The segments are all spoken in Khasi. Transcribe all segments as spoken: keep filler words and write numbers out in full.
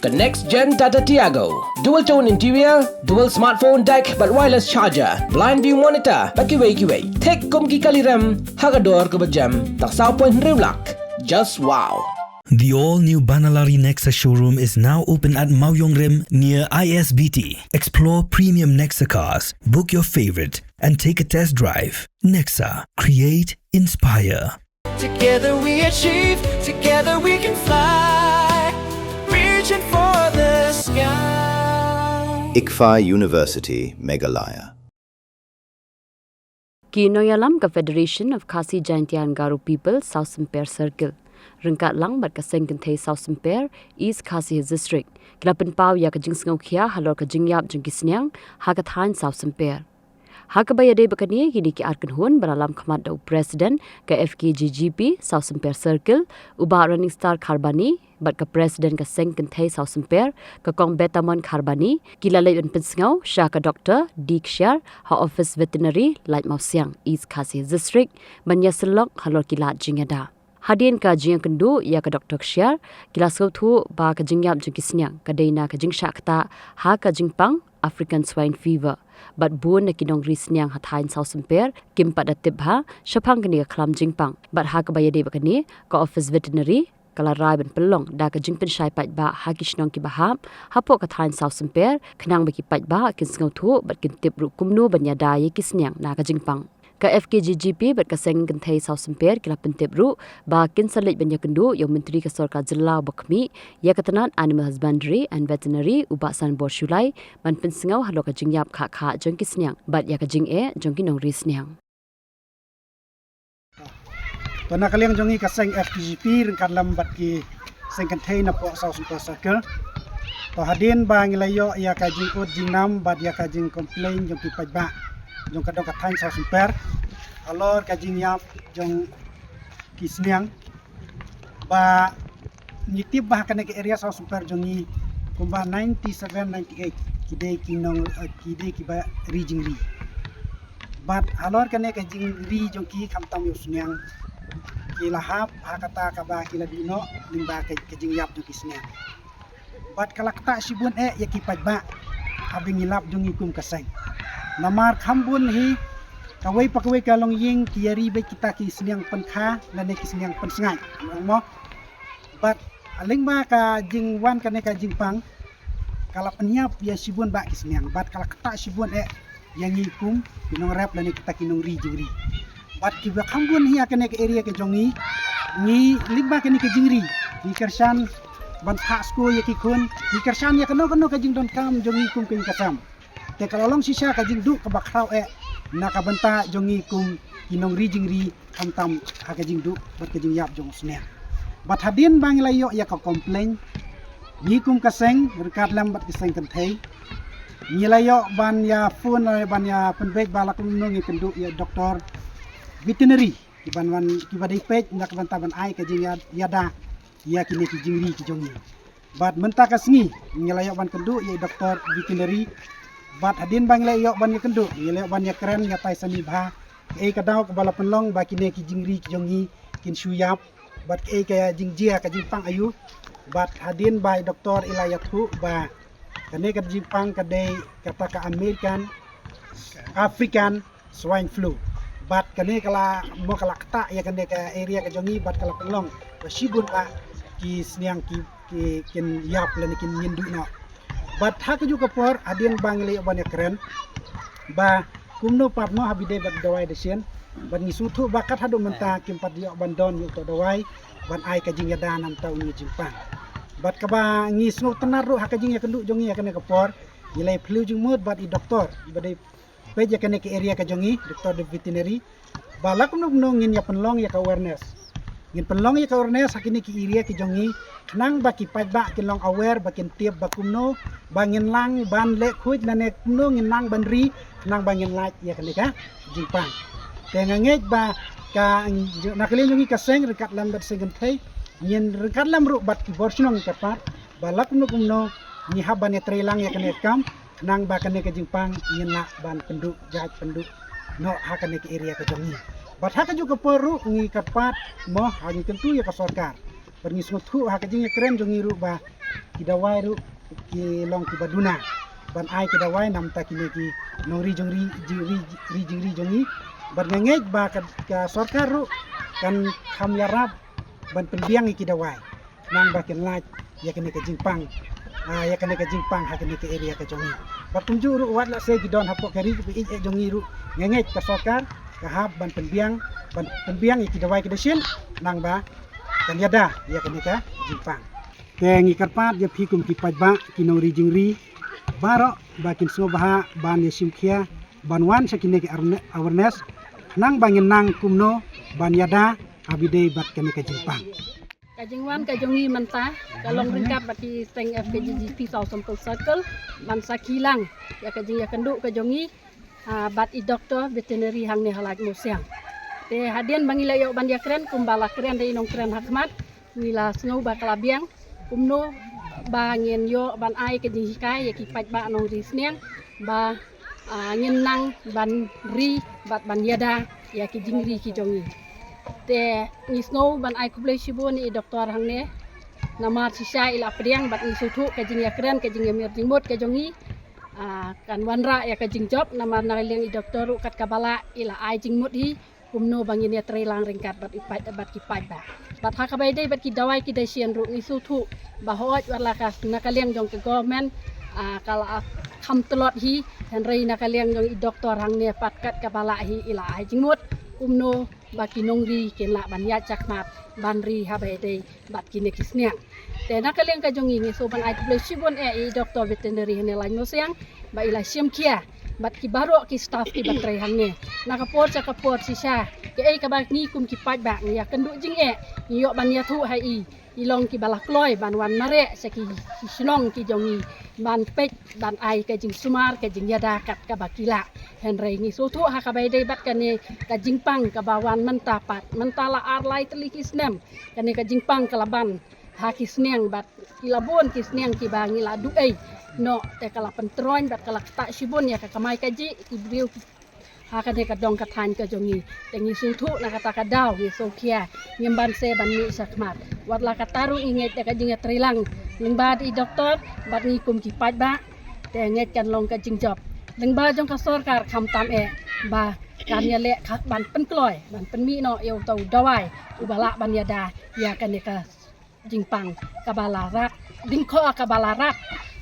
The next gen Tata Tiago. Dual tone interior, dual smartphone deck, bad wireless charger, blind view monitor, bad kiwei kiwei. Thik kum ki kali rem, ha ka dor kaba jem, tang saw point hynriew lak. Just wow. The all-new Banalari Nexa showroom is now open at Mawiong Rim near I S B T. Explore premium Nexa cars, book your favorite, and take a test drive. Nexa, create, inspire. Together we achieve, together we can fly. Reaching for the sky. ICFAI University, Meghalaya. Ki nongïalam ka Federation of Khasi Jaintia and Garo People South Symper Circle, ryngkat lang bad ka Seng Kynthei South Symper, East Khasi Hills District, ki la pynpaw ïa ka jingsngewkhia halor ka jingïap jong ki sniang ha ka thaiñ South Symper. Ha kaba ïadei bad kane, kine ki ar kynhun ba la lam khmat da u President ka F K J G P South Symper Circle, u Bah Running Star Kharbani, bad ka President ka Seng Kynthei South Symper, ka Kong Betamon Kharbani, ki la leit ban pynsngew sha ka Doktor D Kshiar ha Office Veterinary, Laitmawsiang, East Khasi Hills District, ban ïasyllok halor ki lad jingïada. Hadien ka jingïakynduh ïa ka Doktor Kshiar, ki la sngewthuh ba ka jingïap jong ki sniang ka dei na ka jingshah ktah ha ka jingpang African Swine Fever. Bad bun na ki nongri sniang ha thaiñ South Symper kim pat da tip bha shaphang kane ka khlam jingpang. Bad ha kaba ïadei bad kane, ka Office Veterinary ka la rai ban pynlong da ka jingpynshai paidbah ha ki shnong kiba hap hapoh ka thaiñ South Symper, khnang ba ki paidbah kin sngewthuh bad kin tip ruh kumno ban ïada ïa ki sniang na ka jingpang. Ka F K J G P bad ka Seng Kynthei South Symper ki la pyntip ruh ba kin sa leit ban ïakynduh ïa u Myntri ka Sorkar Jylla uba khmih ïa ka tnat Animal Husbandry and Veterinary, u Bah Sanbor Shullai, ban pynsngew halor ka jingïap khah khah jong ki sniang bad ïa ka jingeh jong ki nongri sniang. To, na ka liang jong ngi ka Seng F K J P ryngkat lem bad ki Seng Kynthei napoh South Symper Circle, to, hadien ba ngi la ïoh ïa ka jingud jingnam bad ïa ka jingcomplain jong ki paidbah jong ka dong ka thaiñ South Symper halor ka jingïap jong ki sniang, ba ngi tip ba ha kane ka area South Symper jong ngi kumba ninety seven, ninety eight ki dei ki nong, eh, ki dei kiba ri jingri. Bad halor kane ka jingri jong ki, khamtam ïa u sniang, ki la hap ha kata kaba ki la duh noh lyngba ka, ka jingïap jong ki sniang. Bad ka la ktah shibun eh ïa ki paidbah haba ngi lap jong ngi kum ka seng. Namar kham bun hi kawei pa kawei ka longïing ki ïa ri beit kita ki sniang pynkha lane ki sniang pynsngaid, ong mo. Bad lyngba ka jingwan kane ka jingpang, ka la pynïap ïa shibun bah ki sniang bad ka la ktah shibun eh ïa ngi kum ki nongrep lane kita ki nongri jingri. Bad kiba kham bun hi ha kane ka area ka jong ngi, ngi lyngba kane ka jingri ngi kyrshan ban phah skul ïa ki khun, ngi kyrshan ïa kano kano ka jingdonkam jong ngi kum ka ïing ka sem. Te ka la long shisha ka jingduh kaba khraw eh na ka bynta jong ngi kum ki nongri jingri, khamtam ha ka jingduh bad ka jingïap jong u sniang. Bad hadien ba ngi la ïoh ïa ka complain, ngi kum ka seng ryngkat lem bad ka Seng Kynthei, ngi la ïoh ban ïa phone, eh, ban ïa pynbeit ba la kumno ngin kynduh ïa doktor veterinary kiban wan, kiba dei peit na ka bynta ban ai ka jingïa, ïada ïa kine ki jingri ki jong ngi. Bad mynta ka sngi ngi la ïoh ban kynduh ïa i doktor veterinary. Bad hadien ba ngi la ïoh ban ïa kynduh, ngi la ïoh ban ïa kren ïa tai sani bha kaei ka daw kaba la pynlong ba kine ki jingri ki jong ngi kin shu ïap, bad kaei ka jingjia ka jingpang aïu. Bad hadien ba i doktor i la ïathuh ba kane ka jingpang ka dei kata ka American, African swine flu. Bad kane ka la mo ka la ktah ïa kane ka area ka jong ngi bad ka la pynlong ba shibun bah ki sniang ki, ki kin ïap lane kin ngin duh noh. Bad ha kajuh ka por hadien ba ngi la ïoh ban ïa kren ba kumno pat mo haba dei bad dawai dashin, bad ngi sngewthuh ba kat haduh mynta kim pat ïoh ban don ïa uto u dawai ban ai ka jingïada namar uto u jingpang. Bad kaba ngi sngewtynnat ruh ha ka jingïakynduh jong ngi ha kane ka por, ngi la ïa phylliew jingmut bad i doktor iba dei peit ïa kane ka area ka jong ngi, doktor de veterinary, ba la kumno kumno ngin ïa pynlong ïa ka awareness. Ngin pynlong ïa ka awareness ha kine ki area ki jong ngi khnang ba ki paidbah kin long aware, ba kin tip ba kumno ba ngin nang ban leh khuid lane kumno ngin nang ban ri khnang ba ngin lait ïa kane ka jingpang. Te nga ngeit ba ka, na ka liang jong ngi ka seng ryngkat lem bad Seng Kynthei, ngin ryngkat lem ruh bad ki bor shnong ka pat, ba la kumno kumno ngi hap ban ïatreilang ïa kane ka kam khnang ba kane ka jingpang ngin lah ban pynduh jait pynduh noh ha kane ka area ka jong ngi. Bad ha kajuh ka por ruh ngi kyrpad mo, ha, ngi kyntu ïa ka sorkar Bad ngi sngewthuh ha ka jingïakren jong ngi ruh ba ki dawai ruh ki long kiba duna ban ai ki dawai namar kine ki nongri jingri, jingri, jingri jong ngi. Bad nga ngeit ba ka, ka sorkar ruh kan kham ïarap ban pynbiang ïa ki dawai. Nang ba kin lait ïa kane ka jingpang, ah, ïa kane ka jingpang ha kane ka area ka jong ngi. Bad kumjuh ruh wat la se ki don hapoh ka ri ba ïeit jong ngi ruh, nga ngeit ka sorkar ka hap ban pynbiang, ban pynbiang ïa ki dawai ki dashin, nang ba kan ïada ïa kane ka jingpang. Te ngi kyrpad ïa phi kum ki paidbah, ki nongri jingri baroh ba kin sngewbha ban ïa shim khia ban wan sha kine ki arne-, awareness, nang ba ngin nang kumno ban ïada ha ba ïadei bad kane ka jingpang. Ka jingwan ka jong ngi mynta ka long ryngkat bad ki seng F K G G P South Samples Circle ban sakhi lang ïa ka jingïakynduh ka jong ngi, ah, bad i doktor veterinary hangne ha Laitumkhrah. Te hadien ba ngi la ïoh ban ïakren kumba la kren da i nongkren ha khmat, ngi la sngew ba ka la biang kumno ba ngin ïoh ban ai ka jinghikai ïa ki paidbah nongri sniang ba, ah, ngin nang ban ri bad ban ïada ïa ki jingri ki jong ngi. Te ngi sngew ban ai khublei shibun ïa i doktor hangne namar shisha i la pdiang bad ngi sngewthuh ka jingïakren, ka jingïamir jingmut ka jong ngi, ah, kan wanrah ïa ka jingjop namar na ka liang i doktor ruh kat kaba lah i la ai jingmut hi kumno ba ngin ïatreilang ryngkat bad i paid, bad ki paidbah. Bad ha kaba ïadei bad ki dawai ki dashin ruh ngi sngewthuh ba hooid wat la ka na ka liang jong ka government, ah, ka la kham tlot hi, hynrei na ka liang jong i doktor hangne pat kat kaba lah hi i la ai jingmut kumno ba ki nongri kin lah ban ïaid shakhmat ban ri ha ba ïadei bad kine ki sniang. Te na ka liang ka jong ngi ngi sngew ban ai khublei shibun eh ïa i doktor veterinary hangne Laitumkhrah ba i la shim khia bad ki baroh ki staff kiba trei hangne. Na ka por sha ka por shisha kaei kaba ngi kum ki paidbah ngi ïakynduh jingeh, ngi ïoh ban ïathuh ha i, i long kiba la kloi ban wan mareh sha ki, ki shnong ki jong ngi ban peit ban ai ka jingsumar ka jingïada kat kaba ki lah. Hynrei ngi sngewthuh ha kaba ïadei bad kane ka jingpang kaba wan mynta pat, mynta la ar lai tylli ki snem kane ka jingpang ka la ban ha ki sniang bad ki la bun ki sniang kiba ngi la duh ei noh te ka la pyntroiñ bad ka la ktah shibun ïa ka kamai kajih ki briew ha kane ka dong ka thaiñ ka jong ngi. Te ngi sngewthuh na kata ka daw ngi sngewkhia ngim banse ban mih shakhmat. Wat la katta ruh ngi ngeit da ka jingïatreilang lyngba da i doktor bad ngi kum ki paidbah te ngeit kan long ka jingjop. Lyngba jong ka sorkar khamtam eh ba kan ïaleh ka ban pynkloi ban pynmih noh ïa uta u dawai uba lah ban ïada ïa kane ka jingpang kaba la rat, ding khoh kaba la rat,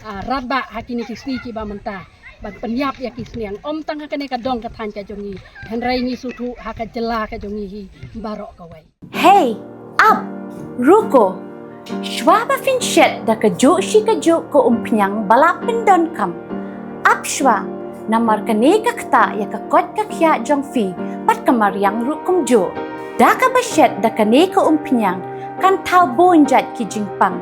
ah, rat ba ha kine ki sngi kiba mynta ban pynïap ïa ki sniang ym tang ha kane ka dong ka thaiñ ka jong ngi, hynrei ngi sngewthuh ha ka jylla ka jong ngi hi baroh kawei. Hei, ap, ruko. Shwa ba phin shet da kajuh shi kajuh ka umphniang ba la pyndonkam, ap shwa, namar kane ka ktah ïa ka koit ka khiah jong phi bad ka mariang ruh kumjuh. Da kaba shet da kane ka umphniang kan thaw bun jait ki jingpang.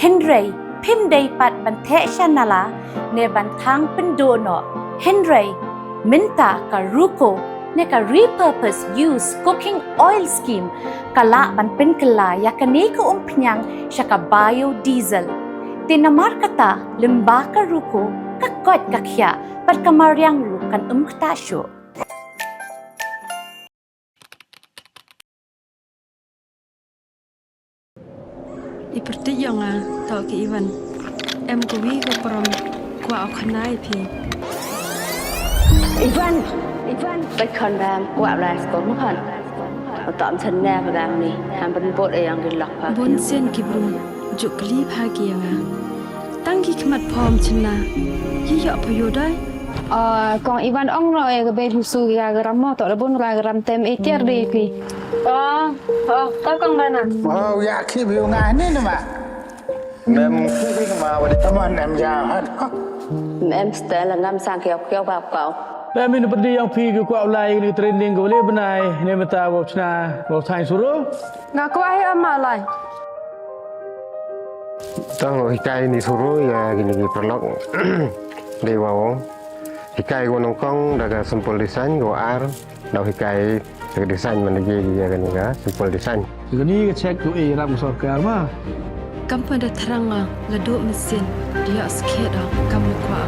Hynrei phim dei pat ban theh sha nala ne ban thang pynduh noh. Hynrei mynta ka ruko ne ka repurpose use cooking oil scheme ka lah ban pynkylla ïa kane ka umphniang sha ka biodiesel. Te namar kata lyngba ka ruko ka koit ka khiah bad ka mariang ruh kan ym ktah shuh. I pyrthei jong nga, to ki Ivan. Em kawi ka prom, kwah u khana ïa phi. Ivan, Ivan, bai khon bam, kwah lai sko mo khon. Otom sen ne ba bam ni, ham ban bot e yang di lok pa. Bun sen ki brum, juk kli pha ki ïa nga. Tang ki khmat phom chynna, ki ïoh pha ïoh dai. Ah, kong Ivan ong no e ka bei busu ïa ka ram mo to da bun ra ka ram tem e tiar de ki. Oh, oh, ka kong Bana. Oh, ïa ki bi nga ni ni ma. Mem ki bi ma wa di. Taman em ja hat. Mem stel ngam sang kiau kiau ba kau. Mem in pedi yang phi ki kwah lai ni training ko le benai ne meta wa chna wa thang suru. Nga kwah hi ama lai. Tang hikai ni suru ïa kini ki paralok. Dei wa ong. Hikai ko nongkong da ka simple design ko ar. Dau hikai da ka design man da je ïa kani ka simple design. Kani ka check tu e ram sorkar ma. Kam pa da thrang nga la duk mesin dia skhet da kam le kwah.